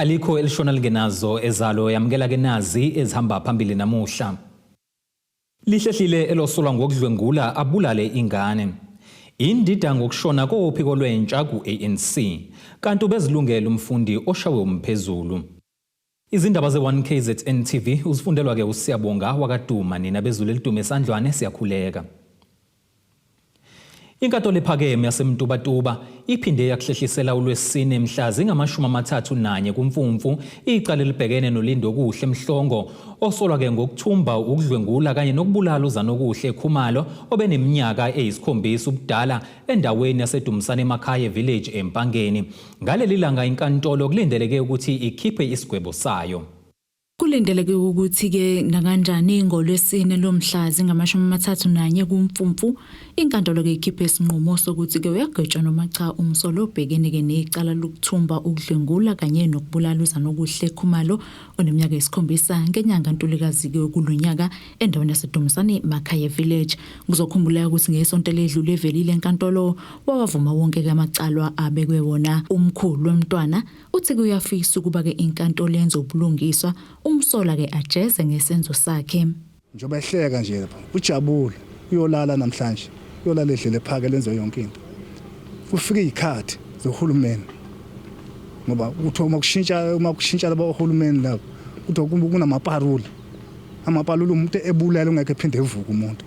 Alikho elishona lingenazo ezalo yamukela ke nazi ezihamba phambili namuhla. Lihlehlile elosolwa ngokudlwengula abulale ingane. Indida ngokushona kophiko lwentsha ku-ANC. Kanti ubezilungele umfundi oshawe umphezulu. Izindaba ze-1KZN TV uzifundelwa ke uSiyabonga wakaDuma nina bezulu elidume esandlwane siyakhuleka. Inkantolo ephakeme yaseMtubatuba iphinde yakuhlehlisela uLwesine mhla zingama-31 kuMfumfu icala elibhekene noLindokuhle Mhlongo osolwa-ke ngokuthumba, ukudlwengula kanye nokubulala uZanokuhle Khumalo obeneminyaka eyisikhombisa ubudala endaweni yaseDumsane Makhaye Village eMpangeni. Ngaleli langa inkantolo kulindeleke ukuthi ikhiphe isigwebo sayo. Kulindeleke ukuthi-ke nakanjani ngoLwesine lomhla zingama-31 kuMfumfu, inkantolo-ke ikhiphe isinqumo sokuthi-ke uyagwetshwa noma cha umsolwa obhekene-ke necala lokuthumba, ukudlwengula kanye nokubulala uZanokuhle Khumalo oneminyaka eyisikhombisa ngenyanga Ntulikazi-ke kulo nyaka endaweni yaseDumisani Makhaye Village. Kuzokhumbuleka ukuthi ngesonto eledlule evelile enkantolo wawavuma wonke-ke amacalwa abekwe wona umkhulu womntwana. Uthi ke uyafisa ukuba ke inkantolo yenze ubulungiswa, umsolwa ke ajeze ngesenzo sakhe. Njengoba ehleka nje lapha ujabule uyolala namhlanje uyolala edlele ephake lenze yonke into kufike izikhathi zohulumeni ngoba kuthiwa uma kushintsha laba ohulumeni labo kuthiwa kunamaparuli amaparuli umuntu ebulala ungeke ephinde evuke umuntu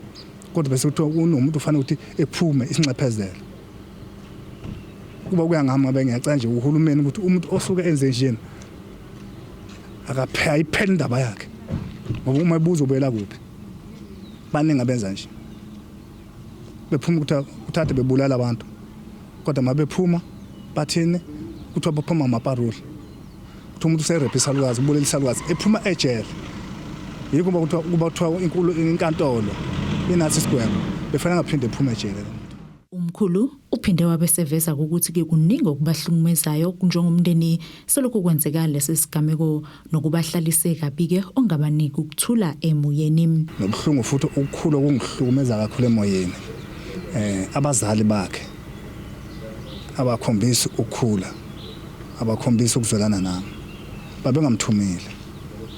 kodwa bese kuthiwa kunomuntu ufanele ukuthi ephume isinxephezelo. Kuba kuya ngami ngabe ngiyacela nje uhulumeni ukuthi umuntu osuke enze njena akaphela iphela indaba yakhe ngoba uma ebuza ubuyela kuphi. Baningi abenza nje bephuma ukuthi uthathe bebulala abantu kodwa uma bephuma bathini? Kuthiwa baphuma amaparoli. Kuthiwa umuntu userephe isalukazi, ubulela isalukazi ephuma ejele. Yikho kuba kuthiwa inkulu inkantolo inathi isigwebo befanele ngaphinde ephume ejele lo muntu. Umkhulu uphinde wabe seveza ukuthi-ke kuningi okubahlukumezayo njengomndeni selokhu kwenzeka lesi sigameko nokubahlalise kabi-ke ongabaniki ukuthula emoyeni. Nobuhlungu futhi okukhulu okungihlukumeza kakhulu emoyeni, abazali bakhe abakhombisi ukukhula, abakhombisi ukuzwelana nami. Babengamthumile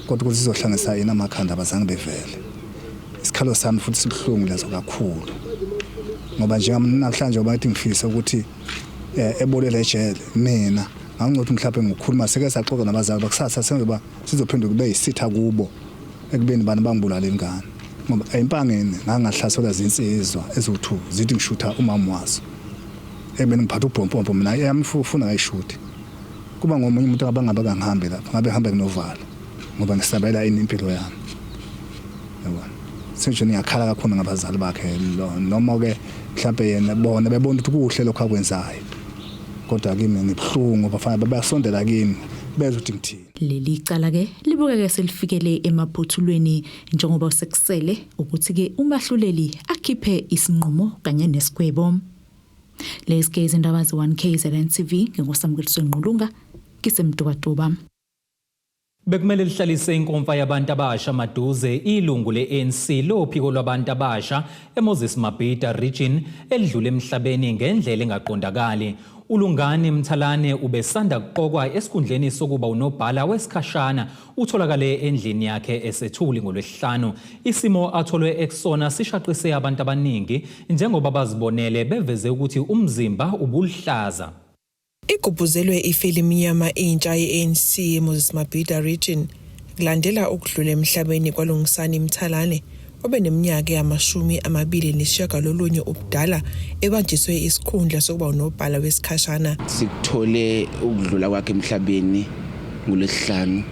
kodwa ukuthi sizohlanganisa yini amakhanda, abazange bevele. Isikhalo sami futhi sibuhlungu leso kakhulu ngoba njengamhlanje ngoba ngithi ngifisa ukuthi ebolele ejele mina ngangcothi mhlawumbe ngokukhuluma seke saxoxa nabazali bakusasa senzoba sizophenduka kube yisitha kubo ekubeni bani bangibulala ingane ngoba eMpangeni ngangahlaselwa zinsizwa eziwu-2 zithi ngishutha umama wazo ekubeni ngiphatha ubhompompo mina yami ufuna ngayishuthi. Kuba ngomunye umuntu abangabe kangihambi lapha ngabe hambe kunovala ngoba ngisabela ini impilo yami yabona. Senje ngiyakhala kakhulu ngabazali bakhe noma ke mhlambe yena bona bebona ukuthi kuhle lokho akwenzayo kodwa kimi ngibuhlungu bafana bayasondela kimi bezwe ukuthi ngithini. Leli cala ke libukeke selifikele emaphothulweni njengoba sekusele ukuthi ke umahluleli akhiphe isinqumo kanye nesigwebo. Lezi ke izindaba ze-1KZN TV nginguSamukeliswe Ngqulunga ngiseMtubatuba. Bekumele lihlalise inkomfa yabantu abasha maduze ilungu le-ANC lophiko lwabantu abasha eMoses Mabhida region elidlule emhlabeni ngendlela engaqondakali. ULungani Mthalane ubesanda kuqokwa esikhundleni sokuba unobhala wesikhashana utholakale endlini yakhe esethuli ngoLwesihlanu. Isimo atholwe ekusona sishaqise abantu abaningi njengoba bazibonele beveze ukuthi umzimba ubuluhlaza. Igubhuzelwe ifelimnyama intsha ye-ANC eMoses Mabhida region kulandela ukudlula emhlabeni kwaLungisani Mthalane obeneminyaka eyama-29 ubudala ebanjiswe isikhundla sokuba unobhala wesikhashana. Sikuthole ukudlula kwakhe emhlabeni ngolwesihlanu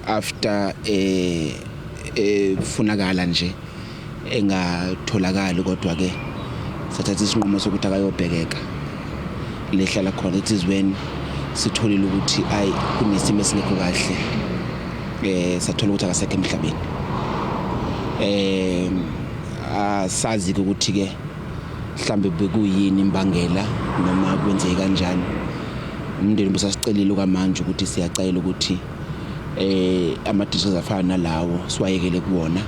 after efunakala nje engatholakali kodwa ke sathatha isinqumo sokuthi akayobhekeka lehlala khona ethizweni. Sitholile ukuthi ayi kunesimo esingekho kahle, sathola ukuthi akasekho emhlabeni. Asazi ukuthi ke mhlambe bekuyini imbangela noma kwenzeke kanjani. Umndeni busasicelile kwamanje ukuthi siyacela ukuthi ama decisions afana nalawo siwayekele kuwona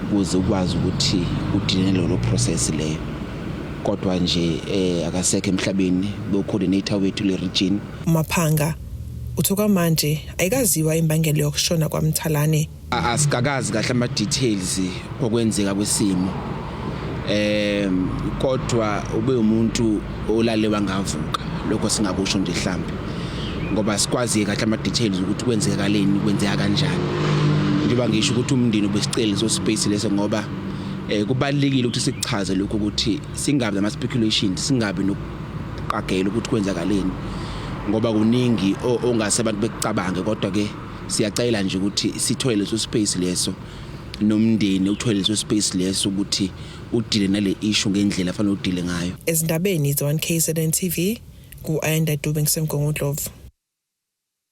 ukuze ukwazi ukuthi udile lolo process leyo. Kodwa nje akasekho emhlabeni, bo-coordinator wethu le region. UMaphanga uthi okwamanje ayikaziwa imbangela yokushona kwaMthalane. Asikakazi kahle ama-details okwenzeka kwesimo, kodwa ube umuntu olale wangavuka. Lokho singakusho nje mhlambe ngoba sikwazi kahle ama-details ukuthi kwenzekaleni, kwenzeka kanjani. Njengoba ngisho ukuthi umndeni ubesicela leso space leso, ngoba kubalulekile ukuthi sikuchaze lokho, ukuthi singabi nama speculations, singabi nokuqagela ukuthi kwenzakaleni, ngoba kuningi ongase abantu bekucabange. Kodwa ke siyacela nje ukuthi sithole leso space leso, nomndeni uthole leso space leso, ukuthi u-deal-e nale issue ngendlela afanele u-deal-e ngayo. Ezindabeni ze-1 KZN TV, ku-Ayanda Dube, ngiseMgungundlovu.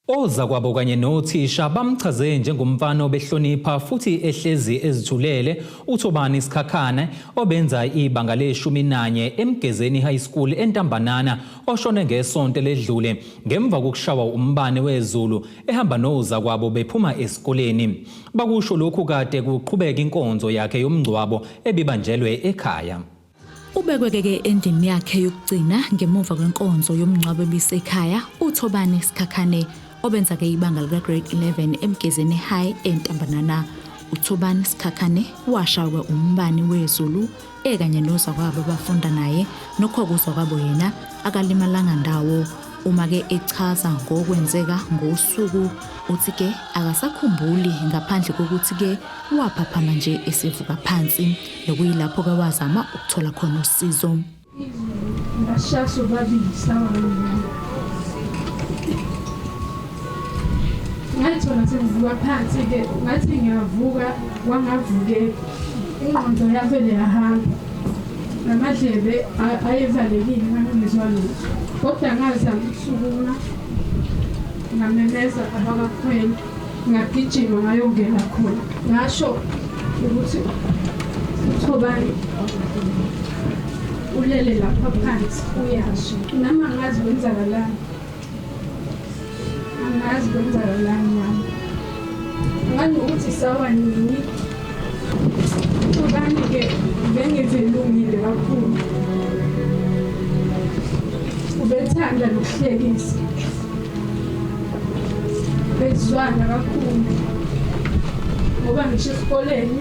Ozakwabo kanye nothisha bamchaze njengomfana obehlonipha futhi ehlezi ezithulele uThobani Sikhakhane, obenza ibanga le-11 eMgezeni High School eNtambanana, oshone ngesonto ledlule ngemva kokushawa umbane wezulu ehamba nozakwabo bephuma esikoleni. Bakusho lokhu kade kuqhubeka inkonzo yakhe yomngcwabo ebibanjelwe ekhaya. Ubekwe-ke endlini yakhe yokugcina ngemuva kwenkonzo yomngcwabo ebisekhaya uThobani Sikhakhane, obenza-ke ibanga lika-grade 11 eMgezeni High eNtambanana. UThobani Sikhakhane washawa umbani wezulu ekanye nozakwabo abafunda naye. Nokho kuzakwabo yena akalimalanga ndawo. Uma-ke echaza ngokwenzeka ngosuku, uthi-ke akasakhumbuli ngaphandle kokuthi-ke waphaphama nje esivuka phansi, nokuyilapho-ke wazama ukuthola khona usizo. Ngashaya sobabili, sawa. Ngayithola sengivuka phansi-ke. Ngathi ngiyavuka, kwangavukeka, ingqondo yavele yahamba, namadlebe ayevalekile, ngangingezwa lutho. Kodwa ngazama ukusukuma, ngamemeza abakakhwela, ngagijima ngayongena khona, ngasho ukuthi uThobani ulele lapha phansi, uyasha. Nami angazi kwenzakalani, angazi kwenzakalani nami, angazi ukuthi sawa nini. Thobani-ke bengivelungile kakhulu, ubethanda nokuhlekisa, bezwana kakhulu, ngoba ngisho esikoleni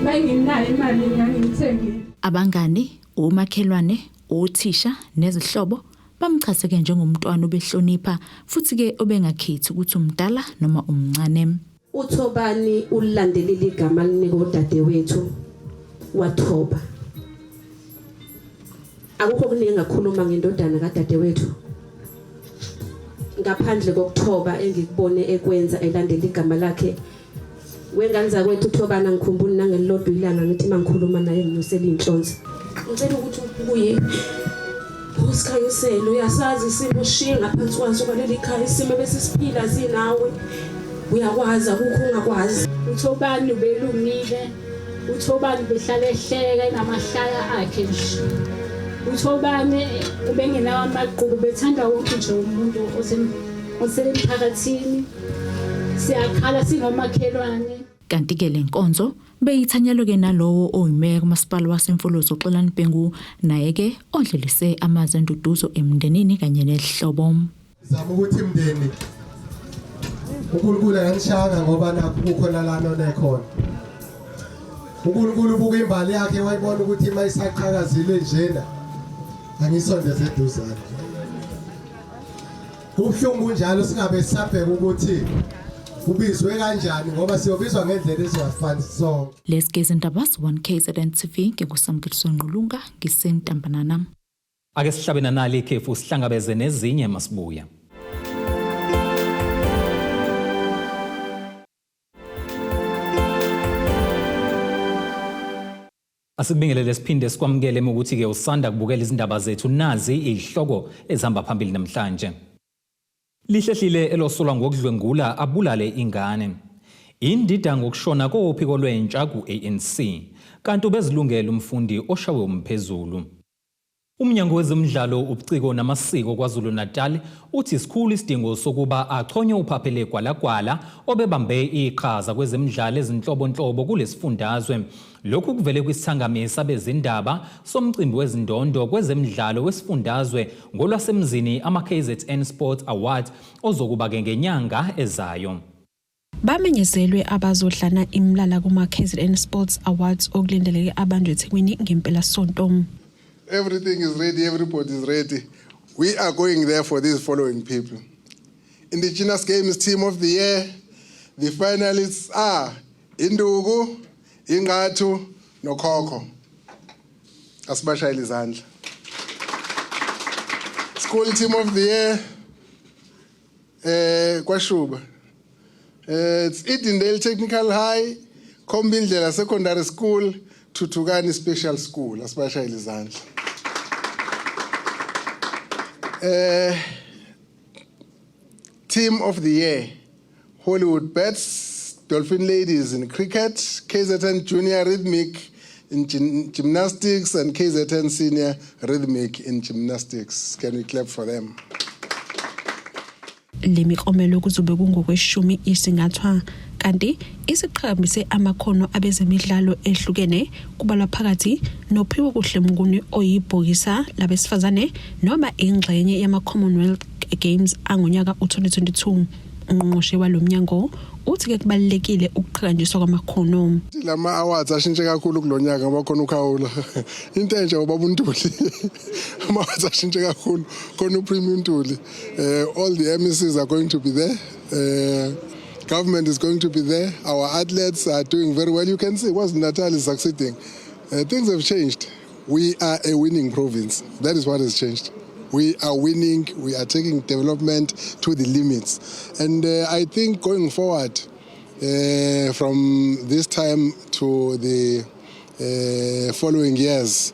mayinginayo imali ngangimthengile. Abangani, omakhelwane, othisha nezihlobo bamchazeke njengomntwana obehlonipha futhi-ke obengakhethi ukuthi umdala noma umncane. UThobani ulilandelile igama alinika udadewethu, wathoba. Akukho okuningi engakhuluma ngendodana kadadewethu ngaphandle kokuthoba engikubone ekwenza elandela igama lakhe. Wengane zakwethu, uThobani angikhumbuli nangelilodwa ilanga ngithi mangikhuluma naye nginyusela iy'nhlonzi. Ngicela ukuthi ubuye usikhanyisele. Uyasazi isimo oshiye ngaphansi kwaso kwaleli khaya, isimo besisiphila sinawe, uyakwazi, akukho ungakwazi. UThobani ubelungile, uThobani behlala ehleka, enamahlaya akhe nje. UThobani ubengenawo amagqubu, bethanda wonke nje umuntu osemphakathini. Siyakhala singomakhelwane. Kanti-ke le nkonzo beyithanyelwe-ke nalowo oyimeya kumasipala waseMfolozi, uXolani Bhengu, naye-ke odlulise amazwi enduduzo emndenini kanye nezihlobo. Zama ukuthi mndeni, uNkulunkulu akanishanga, ngoba nakho kukhona lana onekhona. uNkulunkulu ubuka imbali yakhe, wayibona ukuthi uma isaqhakazile njena, angisondeze eduzane. Kubuhlungu kunjalo, singabe sisabheka ukuthi ubizwe kanjani, ngoba siyobizwa ngendlela ezingafani sonke. Lezi izindaba 1 KZN TV, nginguSamkeliso Ngqulunga, ngiseNtambanana. Ake sihlabe nanali ikhefu, sihlangabeze nezinye masibuya. Asikubingelele siphinde sikwamukele ukuthi-ke usanda kubukela izindaba zethu. Nazi izihloko ezihamba phambili namhlanje. Lihlehlile elosolwa ngokudlwengula abulale ingane. Indida ngokushona kophiko lwentsha ku-ANC. Kanti ubezilungele umfundi oshawe umphezulu. Umnyango wezemidlalo, ubuciko namasiko KwaZulu-Natal uthi sikhulu isidingo sokuba achonywe uPhaphele Gwalagwala obebambe iqhaza kwezemidlalo ezinhlobonhlobo kulesifundazwe. Lokhu kuvele kwisithangami sabezindaba somcimbi wezindondo kwezemidlalo wesifundazwe ngolwasemzini ama-KZN Sports Awards ozokuba-ke ngenyanga ezayo. Bamenyezelwe abazodlana imlala kuma-KZN Sports Awards okulindeleke abanjwe eThekwini ngempelasonto. Everything is ready, everybody is ready. We are going there for these following people. Indigenous Games Team of the Year, the finalists are Induku, Ingatu, noKhokho. Asibashayele izandla. School Team of the Year, kwaShuba. It's Edendale Technical High, Khombindlela Secondary School, Thuthukani Special School. Asibashayele izandla. Team of the Year, Hollywood Bets, Dolphin Ladies in cricket, KZN Junior Rhythmic in gymnastics, and KZN Senior Rhythmic in gymnastics. Can we clap for them? Le miklomelo kuzobe kungokweshumi isingathwa kanti isiqhakambise amakhono abezemidlalo ehlukene, kubalwa phakathi noPhiwokuhle Mnguni oyibhokisa labesifazane noma ingxenye yama-Commonwealth Games angonyaka u-2022. Ungqongqoshe walo mnyango uthi-ke kubalulekile ukuqhakanjiswa kwamakhono. Lama awards ashintshe kakhulu kulonyaka ngoba khona ukhawula. Into entsha ubaba uNtuli. Ama awards ashintshe kakhulu. Khona uPremier Ntuli. All the MECs are going to be there. Government is going to be there. Our athletes are doing very well. You can see KwaZulu-Natal is succeeding. Things have changed. We are a winning province. That is what has changed. We are winning. We are taking development to the limits. And I think going forward, from this time to the following years,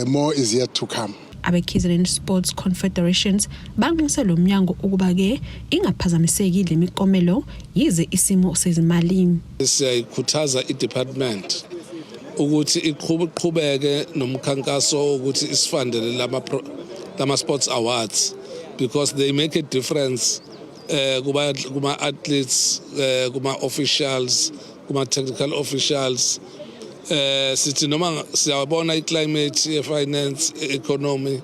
more is yet to come. Abe-KZN Sports Confederations banxuse lo mnyango ukuba-ke ingaphazamiseki le miklomelo yize isimo sezimali. Siyayikhuthaza i-department ukuthi iqhubeke nomkhankaso ukuthi isifundele lama sports awards because they make a difference kuma athletes, kuma officials, kuma technical officials. Sithi noma siyabona i-climate ye-finance, economy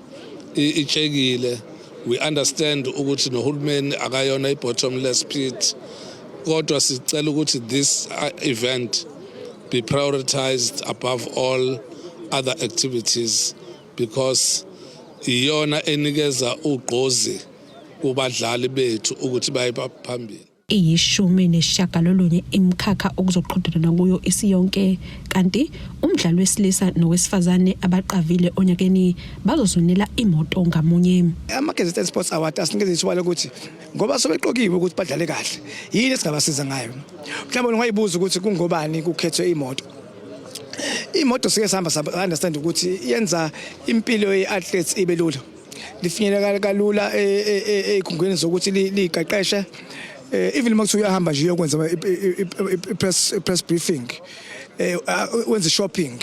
itshekile, we understand ukuthi nohulumeni akayona i-bottomless pit, kodwa sicela ukuthi this event be prioritized above all other activities because iyona enikeza ugqozi kubadlali bethu ukuthi baye phambili. 19 imikhakha okuzoqhudelana kuyo isiyonke, kanti umdlalo wesilisa nowesifazane abaqavile onyakeni bazozunela imoto ngamunye. Ama-KZN Sports Award asinikeza ithuba lokuthi ngoba sobeqokiwe ukuthi badlale kahle, yini esingabasiza ngayo? Mhlawumbe ungayibuza ukuthi kungobani kukhethwe imoto. Imoto sike sihamba understand ukuthi yenza impilo ye-athletes ibe lula, lifinyeleka kalula ey'khungweni zokuthi liyiqeqeshe, even uma kuthiwa uyahamba nje uyokwenza i-press briefing, wenze shopping,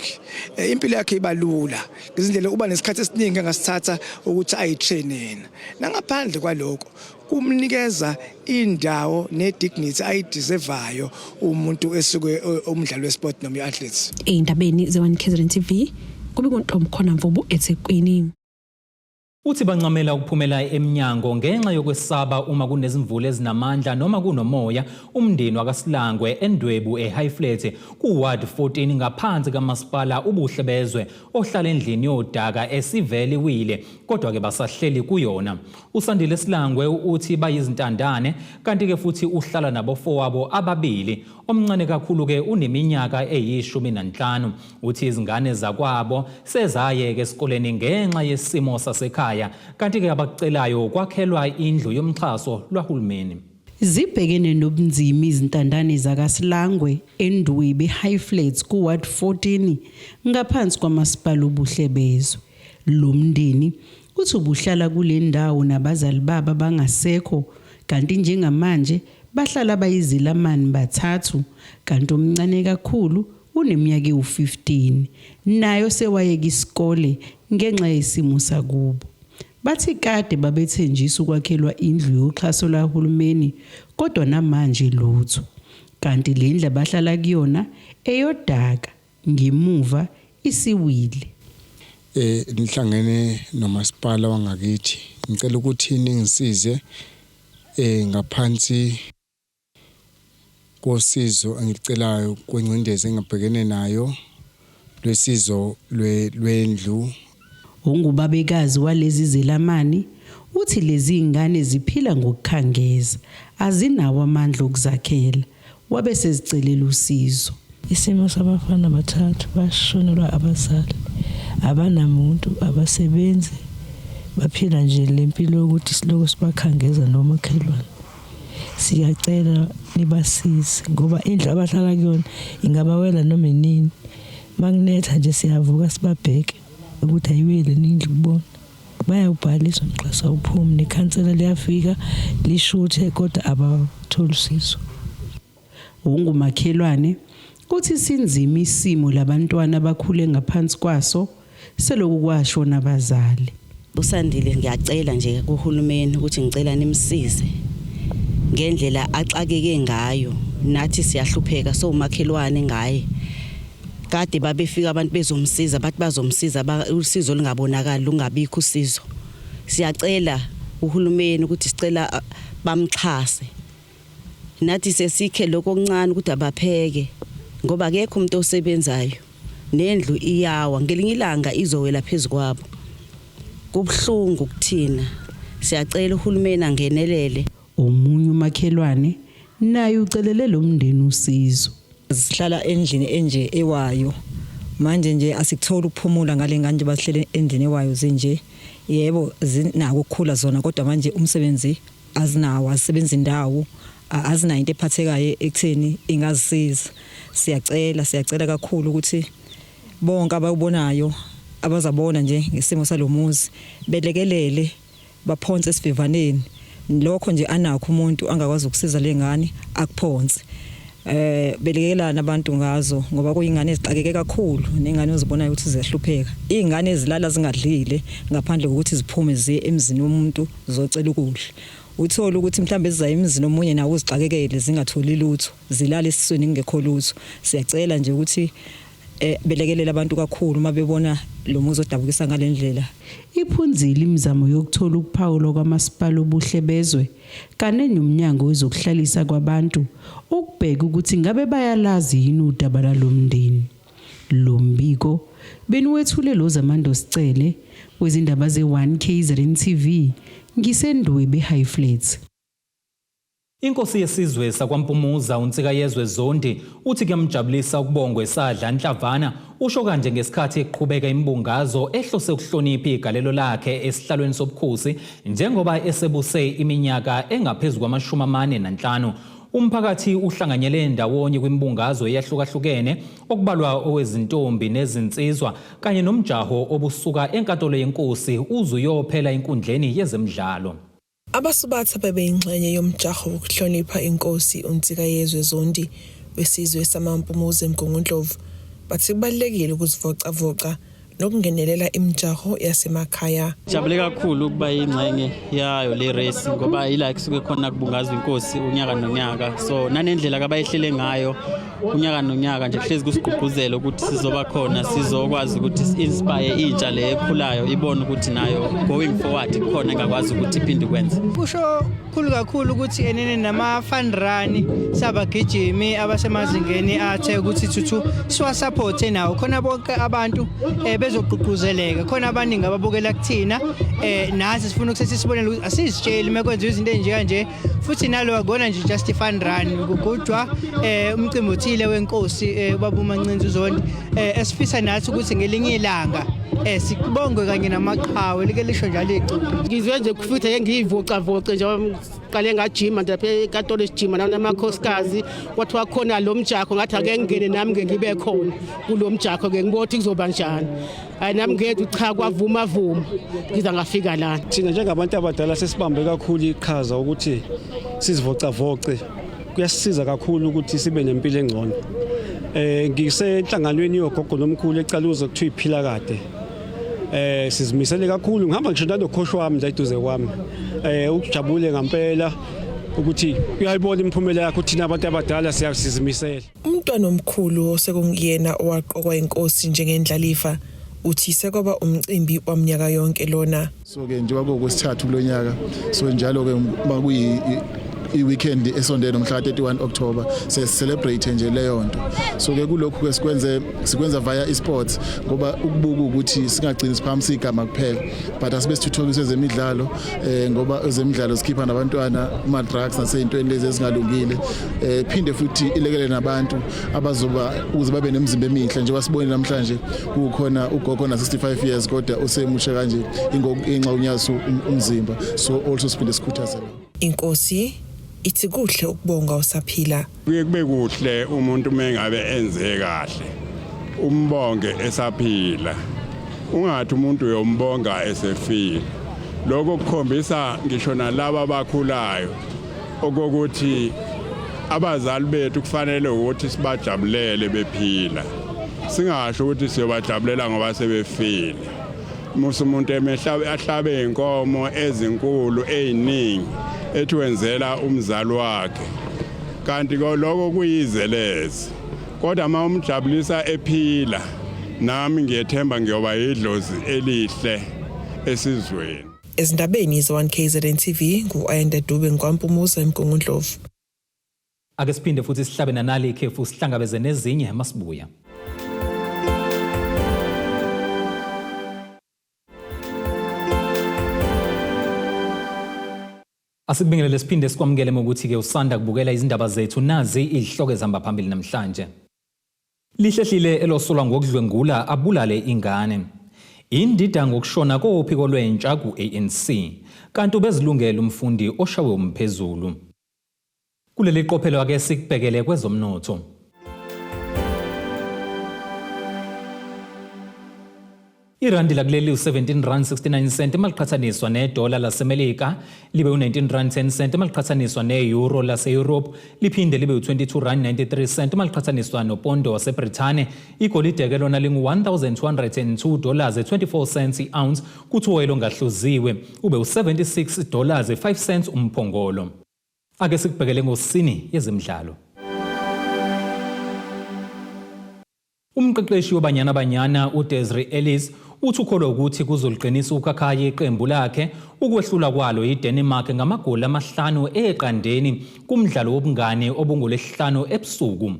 impilo yakhe iba lula ngezindlela, uba nesikhathi esiningi angasithatha ukuthi ayitrain yena. Nangaphandle kwalokho kumnikeza indawo ne-dignity ayideservayo umuntu esuke umdlalo wesport noma i-athletes. Ey'ndabeni ze-1 KZN TV, kube kuntombi Mvubu eThekwini. Uthi bancamela ukuphumela eminyango ngenxa yokwesaba uma kunezimvula ezinamandla noma kunomoya. Umndeni wakaSilangwe eNdwebu eHighflat ku-Ward 14 ngaphansi kamasipala uBuhlebezwe ohlala endlini yodaka esivele iwile kodwa-ke basahleli kuyona. USandile Silangwe uthi bayizintandane kanti-ke futhi uhlala nabafowabo ababili. Omncane kakhulu-ke uneminyaka eyi-15. Uthi izingane zakwabo sezayeka esikoleni ngenxa yesimo sasekhaya, kanti-ke abakucelayo kwakhelwa indlu yomxhaso lwahulumeni. Zibhekene nobunzima izintandane zakaSilangwe eNdwebi Highflats ku-Ward 14 ngaphansi kwamasipala uBuhlebezwe. Lo mndeni uthi ubuhlala kule ndawo nabazali babo abangasekho, kanti njengamanje bahlala bayizilamani bathathu, kanti omncane kakhulu uneminyaka ewu-15 nayo sewayeka isikole. ngenxa yesimo sakubo. Bathi kade babethenjiswa ukwakhelwa indlu yoxhaso lwahulumeni kodwa namanje lutho. Kanti le ndlu abahlala kuyona eyodaka ngemuva isiwile. Nihlangene nomasipala wangakithi, ngicela ukuthi ningisize ngaphansi kosizo engicelayo kwengcindezi engibhekene nayo lwesizo lwendlu. Ungubabekazi walezi zelamani uthi lezi ingane ziphila ngokukhangeza, azinawo amandla okuzakhela, wabe sezicelela usizo. Isimo sabafana bathathu bashonelwa abazali, abanamuntu, abasebenzi, baphila nje lempilo yokuthi siloko sibakhangeza nomakhelwane. Siyacela nibasize ngoba indlu abahlala kuyona ingabawela noma inini. Makunetha nje siyavuka sibabheke ukuthi ayiwile indlu kubona. Bayawubhalisa umxhaso awuphumi, nekhansela liyafika lishuthe kodwa abatholi usizo. Ungumakhelwane uthi sinzima isimo labantwana abakhule ngaphansi kwaso seloku kwashona abazali. Usandile ngiyacela nje kuhulumeni ukuthi ngicela nimsize ngendlela axakeke ngayo, nathi siyahlupheka sowumakhelwane ngaye. Kade babefika abantu bezomsiza, bathi bazomsiza, usizo lungabonakali, lungabikho usizo. Siyacela uhulumeni ukuthi sicela bamxhase, nathi sesikhe lokho okuncane ukuthi abapheke ngoba akekho umuntu osebenzayo, nendlu iyawa, ngelinye ilanga izowela phezu kwabo. Kubuhlungu kuthina, siyacela uhulumeni angenelele. Omunye umakhelwane naye ucelele lo mndeni usizo. Sihlala endlini enje ewayo manje nje asikutholi ukuphumula ngale ngane nje bahlele endlini ewayo zinje. Yebo zinako ukukhula zona kodwa manje umsebenzi azinawo, azisebenzi indawo, azinayo into ephathekayo ekutheni ingazisiza. Siyacela, siyacela kakhulu ukuthi bonke abawubonayo abazabona nje ngesimo salomuzi belekelele, baphonse esivivaneni lokho nje anakho umuntu angakwazi ukusiza lengane akuphonse. Belekelana abantu ngazo ngoba kuyingane ezixakeke kakhulu nengane ozibonayo ukuthi ziyahlupheka, izingane ezilala zingadlile ngaphandle kokuthi ziphume ziye emzini womuntu zocela ukudla. Uthola ukuthi mhlambe ziza emzini omunye nawo uzixakekele zingatholi lutho, zilala esisweni kungekho lutho. Siyacela nje ukuthi belekelela abantu kakhulu uma bebona lo muzi odabukisa ngalendlela. Iphunzile imizamo yokuthola ukuphawulwa kwamasipala obuhle bezwe kanye nomnyango wezokuhlalisa kwabantu ukubheka ukuthi ngabe bayalazi yini udaba lalomndeni. Lo mbiko beniwethule lo Zamando Sicele wezindaba ze-1 KZN TV ngiseNdwebe High Flats. Inkosi yesizwe sakwaMpumuza uNsikayezwe Zondi uthi kuyamjabulisa ukubongwa esadla nhlavana. Usho kanje ngesikhathi eqhubeka imbungazo ehlose ukuhlonipha igalelo lakhe esihlalweni sobukhosi njengoba esebuse iminyaka engaphezu kwama-45. Umphakathi uhlanganyele ndawonye kwimbungazo eyahlukahlukene okubalwa owezintombi nezinsizwa kanye nomjaho obusuka enkantolo yenkosi uze uyophela enkundleni yezemidlalo. Abasubathi abebeyingxenye yomjaho wokuhlonipha inkosi uNsikayezwe Zondi wesizwe samaMpumuza eMgungundlovu bathi kubalulekile ukuzivocavoca nokungenelela imijaho yasemakhaya. Jabule kakhulu ukuba yingxenye yayo le race ngoba ila kusuke khona kubungazwa inkosi unyaka nonyaka, so nanendlela kabayihlele ngayo unyaka nonyaka nje kuhlezi kusigqugquzela ukuthi sizoba khona, sizokwazi ukuthi si-inspire intsha le ekhulayo ibone ukuthi nayo going forward khona engakwazi ukuthi iphinde ikwenze. Kusho kukhulu kakhulu ukuthi enene nama-fun run sabagijimi abasemazingeni athe ukuthi thuthu siwasupporte nawo khona bonke abantu bezogqugquzeleka khona abaningi ababukela kuthina, nathi sifuna ukuthi sisibonele ukuthi asizitsheli mekwenziwa izinto ezinje kanje, futhi nalo akona nje just fun run kugujwa umcimbi othile wenkosi ubaba uMancinza uZondi, esifisa nathi ukuthi ngelinye ilanga sikubongwe kanye namaqhawe like lisho njalo iculo. Ngizwe nje futhi ake ngiyivocavoce nje, qale ngajima nje lapha enkantolo esijima namakhosikazi, kwathiwa khona lo mjaho, ngathi ake ngingene nami ke ngibe khona kulo mjaho ke ngibona ukuthi kuzoba njani. Hayi nami ngethu cha kwavuma vuma ngiza ngafika lana. Thina njengabantu abadala sesibambe kakhulu iqhaza ukuthi sizivocavoce, kuyasisiza kakhulu ukuthi sibe nempilo engcono. Ngisenhlanganweni yogogo nomkhulu eCaluza kuthiwa iphila kade. Sizimisele kakhulu, ngihamba ngisho nalokhoshi wami la eduze kwami. Ukujabule ngempela ukuthi uyayibona imiphumela yakho, thina abantu abadala siyazimisela. Umntwana omkhulu osekunguyena owaqokwa inkosi njengendlalifa uthi sekwaba umcimbi waminyaka yonke lona. So ke njengoba kuwukwesithathu kulonyaka, so njalo ke makuyi i-weekend esondele nomhla ka-31 October siya-celebrate nje leyo nto. So ke kulokhu ke sikwenze sikwenza via e-sports ngoba ukubuka ukuthi singagcini siphakamisa igama kuphela, but asibe sithuthukise ezemidlalo ngoba ezemidlalo sikhipha nabantwana kuma drugs naseyintweni lezi ezingalungile, phinde futhi ilekele nabantu abazoba ukuze babe nemizimba emihle, njengoba sibonile namhlanje kukhona ugogo na 65 years kodwa usemusha kanje inxa unyaso umzimba. So also siphinde sikhuthaze. Inkosi ithi kuhle ukubonga usaphila. Kuye kube kuhle umuntu mengabe enze kahle umbonge esaphila, ungathi umuntu uyombonga esefile. Lokho kukhombisa ngisho nalabo abakhulayo okokuthi abazali bethu kufanele ukuthi sibajabulele bephila, singasho ukuthi siyobajabulela ngoba sebefile. Musa umuntu emehlabe ahlabe inkomo ezinkulu eziningi ethi wenzela umzali wakhe, kanti lokho kuyizeleze. Kodwa uma umjabulisa ephila, nami ngiyethemba ngiyoba yidlozi elihle esizweni. Ezindabeni ze-1 KZN TV, ngu-Ayanda Dube ngikwaMpumuza eMgungundlovu. Ake siphinde futhi sihlabe nanali ikhefu, sihlangabeze nezinye masibuya. Asikubingelele siphinde sikwamukele ngokuthi-ke usanda kubukela izindaba zethu. Nazi izihloko ezihamba phambili namhlanje. Lihlehlile elosolwa ngokudlwengula abulale ingane. Indida ngokushona kophiko lwentsha ku-ANC. Kanti ubezilungele umfundi oshawe umphezulu. Kuleli qophelo ake sikubhekele kwezomnotho. Irandi lakuleli u-17 rand 69 cent maliqhathaniswa nedola laseMelika, libe u-19 rand 10 cent maliqhathaniswa ne-euro lase-Europe, liphinde libe u-22 rand 93 cent maliqhathaniswa nopondo waseBrithani. Igolide ke lona lingu-1202 dollars 24 cents i-ounce, kuthi uwoyela ongahluziwe ube u-76 dollars 5 cents umphongolo. Ake sikubhekele ngosini yezemidlalo. Umqeqeshi weBanyana Banyana uDesiree Ellis uthi ukholwa ukuthi kuzoliqinisa ukhakhayi iqembu lakhe ukwehlula kwalo iDenmark ngamagoli 5-0 kumdlalo wobungani obungolwesihlanu ebusuku.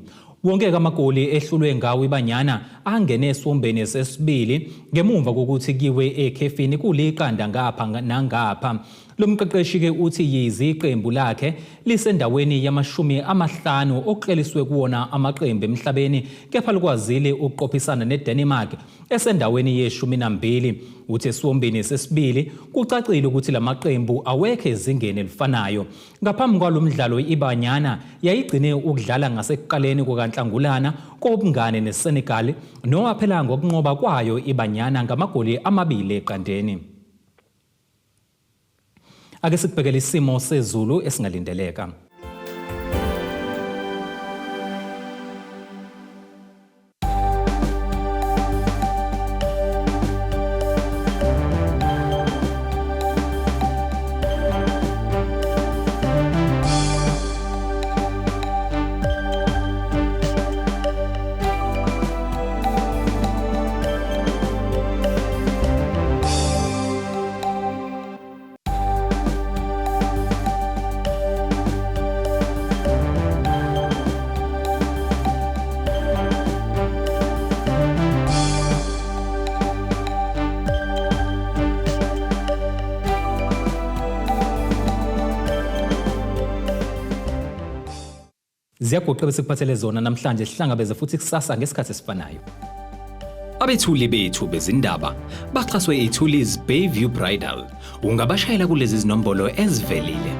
Wonke amagoli ehlulwe ngawo iBanyana angene esiwombeni sesibili ngemuva kokuthi kiwe ekhefini kuliqanda ngapha nangapha. Lo mqeqeshi-ke uthi yize iqembu lakhe lisendaweni yama-50 okukleliswe kuwona amaqembu emhlabeni, kepha likwazile ukuqophisana neDenmark esendaweni ye-12. Uthi esiwombeni sesibili kucacile ukuthi lamaqembu awekho ezingeni elifanayo. Ngaphambi kwalo mdlalo iBanyana yayigcine ukudlala ngasekuqaleni kukaNhlangulana kobungane neSenegal nowaphela ngokunqoba kwayo iBanyana ngamagoli 2-0. Ake sikubhekele isimo sezulu esingalindeleka. Ziyagoqa besikuphathele zona namhlanje, sihlangabeze futhi kusasa ngesikhathi esifanayo. Abethuli bethu bezindaba baxhaswe iThulis Bayview Bridal. Ungabashayela kulezi zinombolo ezivelile.